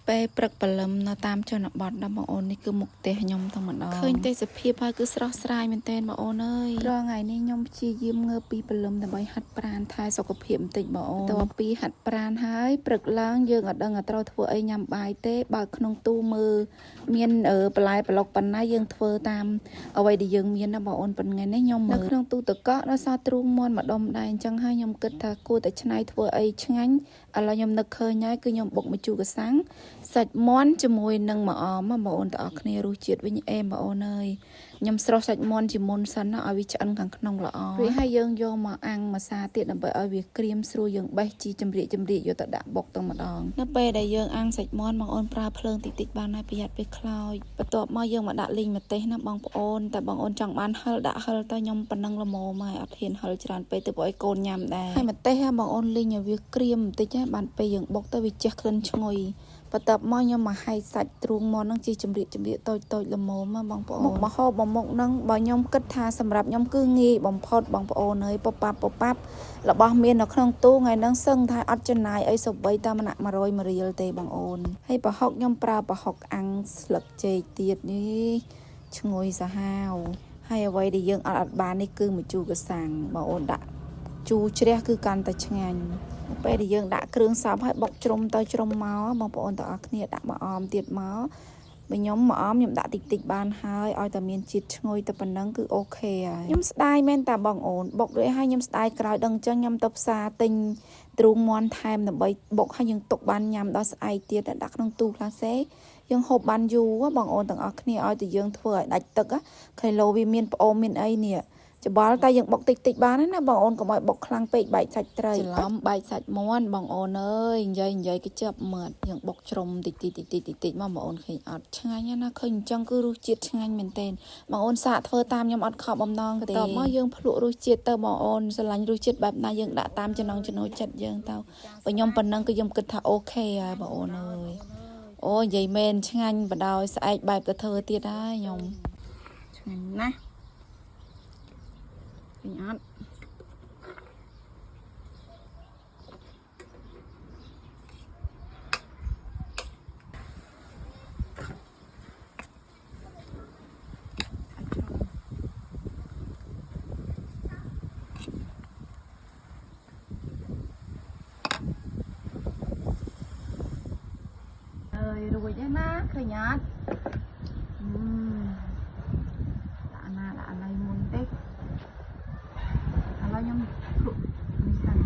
ពេលព្រឹកព្រលឹមនៅតាមជនបទដល់បងអូននេះគឺមុខផ្ទះខ្ញុំតែម្ដងឃើញទេសភាពហើយគឺស្រស់ស្រាយមែនទែនបងអូនអើយរាល់ថ្ងៃនេះខ្ញុំព្យាយាមងើបពីព្រលឹមដើម្បីហាត់ប្រាណថែសុខភាពបន្តិចបងអូនបន្ទាប់ពីហាត់ប្រាណហើយព្រឹកឡើងយើងអត់ដឹងថាត្រូវធ្វើអីញ៉ាំបាយទេបើកក្នុងទូមើលមានបន្លែប្លុកប៉ុណ្ណាយើងធ្វើតាមអ្វីដែលយើងមានណាបងអូនប៉ុន្តែនេះខ្ញុំនៅក្នុងទូទឹកកកដល់សល់ទ្រូងមាន់ម្ដុំដែរអញ្ចឹងហើយខ្ញុំគិតថាគួរតែច្នៃធ្វើអីឆ្ងាញ់ឥឡូវខ្ញុំនឹកឃើញហើយគឺខ្ញុំបុកម្ជូរក្រសាំងសាច់មាន់ជាមួយនឹងម្អមបងអូនទាំងអស់គ្នារសជាតិវិញអេមបងអូនអើយខ្ញុំស្រុះសាច់មាន់ជាមុនសិនណាឲ្យវាឆ្អិនខាងក្នុងល្អរួចហើយយើងយកមកអាំងម្សាទៀតដើម្បីឲ្យវាក្រៀមស្រួលយើងបេះជីចម្រៀកចម្រៀកយកទៅដាក់បុកទាំងម្ដងនៅពេលដែលយើងអាំងសាច់មាន់បងអូនប្រើភ្លើងតិចតិចបានហើយប្រយ័ត្នវាខ្លោចបន្ទាប់មកយើងមកដាក់លីងម្ទេសណាបងប្អូនតែបងអូនចង់បានហឹរដាក់ហឹរទៅខ្ញុំប៉ុណ្ណឹងល្មមហើយអត់ហ៊ានហឹរច្រើនពេកទៅព្រោះឲ្យកូនញ៉ាំដែរហើយម្ទេសហ៎បងអូនលីងឲ្យវាក្រៀមបន្តិចហ៎បានពេលយើងបុកទៅវាជះក្លិនឈ្ងុយបន្ទាប់មកខ្ញុំមកហែកសាច់ទ្រូងមាន់ហ្នឹងជាចម្រៀកចម្រៀកតូចតូចល្មមបងប្អូនមុខម្ហូបមួយមុខហ្នឹងបើខ្ញុំគិតថាសម្រាប់ខ្ញុំគឺងាយបំផុតបងប្អូនអើយពប៉ាប់ពប៉ាប់របស់មាននៅក្នុងទូថ្ងៃហ្នឹងសឹងថាអត់ចំណាយអីសូម្បីតែម្នាក់100រៀលទេបងអូនហើយប្រហុកខ្ញុំប្រើប្រហុកអាំងស្លឹកចេកទៀតនេះឈ្ងុយសាហាវហើយអ្វីដែលយើងអត់អត់បាននេះគឺម្ជូរក្រសាំងបងអូនដាក់ជូរជ្រះគឺកាន់តែឆ្ងាញ់ពេលដែលយើងដាក់គ្រឿងសព្វហើយបុកជ្រុំទៅជ្រុំមកបងប្អូនទាំងអស់គ្នាដាក់ម្អមទៀតមកបើខ្ញុំម្អមខ្ញុំដាក់តិចតិចបានហើយឲ្យតែមានជាតិឈ្ងុយតែប៉ុណ្ណឹងគឺOK ហើយខ្ញុំស្ដាយមែនតាបងអូនបុករួចហើយខ្ញុំស្ដាយក្រោយដឹងចឹងខ្ញុំទៅផ្សារទិញទ្រូងមាន់ថែមដើម្បីបុកឲ្យយើងទុកបានញ៉ាំដល់ស្អែកទៀតដាក់ក្នុងទូក្លាសេយើងហូបបានយូរបងអូនទាំងអស់គ្នាឲ្យតែយើងធ្វើឲ្យដាច់ទឹកខៃឡូវាមានប្អូនមានអីនេះច្បល់តែយើងបុកតិចតិចបានណាបងអូនកុំឲ្យបុកខ្លាំងពេកបែកសាច់ត្រីច្រឡំបែកសាច់មាន់បងអូនអើយនិយាយនិយាយគេចាប់មាត់យើងបុកជ្រុំតិចតិចតិចតិចតិចតិចមកបងអូនឃើញអត់ឆ្ងាញ់ណាឃើញអញ្ចឹងគឺរសជាតិឆ្ងាញ់មែនទែនបងអូនសាកធ្វើតាមខ្ញុំអត់ខកបំណងទេតបមកយើងភ្លក់រសជាតិទៅបងអូនស្រឡាញ់រសជាតិបែបណាយើងដាក់តាមចំណង់ចំណូលចិត្តយើងទៅបើខ្ញុំប៉ុណ្ណឹងគឺខ្ញុំគិតថាOK ហើយបងអូនអើយអូនិយាយមែនឆ្ងាញ់បដ ாய் ស្អែកបែបទៅធ្វើទៀតហើយខ្ញុំឆ្ងាញ់ណាស់ឃើញអត់ អើយរួចហើយណាឃើញអត់អឺដាក់ណាដាក់ណៃមុនទេឥឡូវខ្ញុំភ្លក់នេះសិន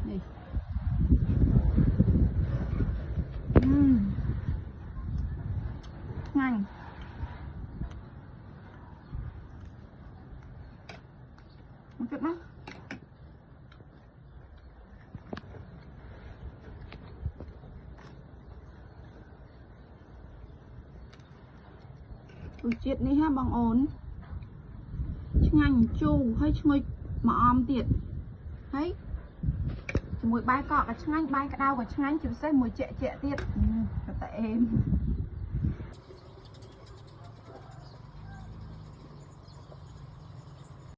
នេះអឺឆ្ងាញ់មកទៀតមក រសជាតិនេះហ่ะបងអូនឆ្ងាញ់ជូរហើយឈ្ងុយម្អមទៀតហើយជាមួយបាយកកក៏ឆ្ងាញ់បាយក្តៅក៏ឆ្ងាញ់ជាពិសេសមួយជែកជែកទៀតតែអេម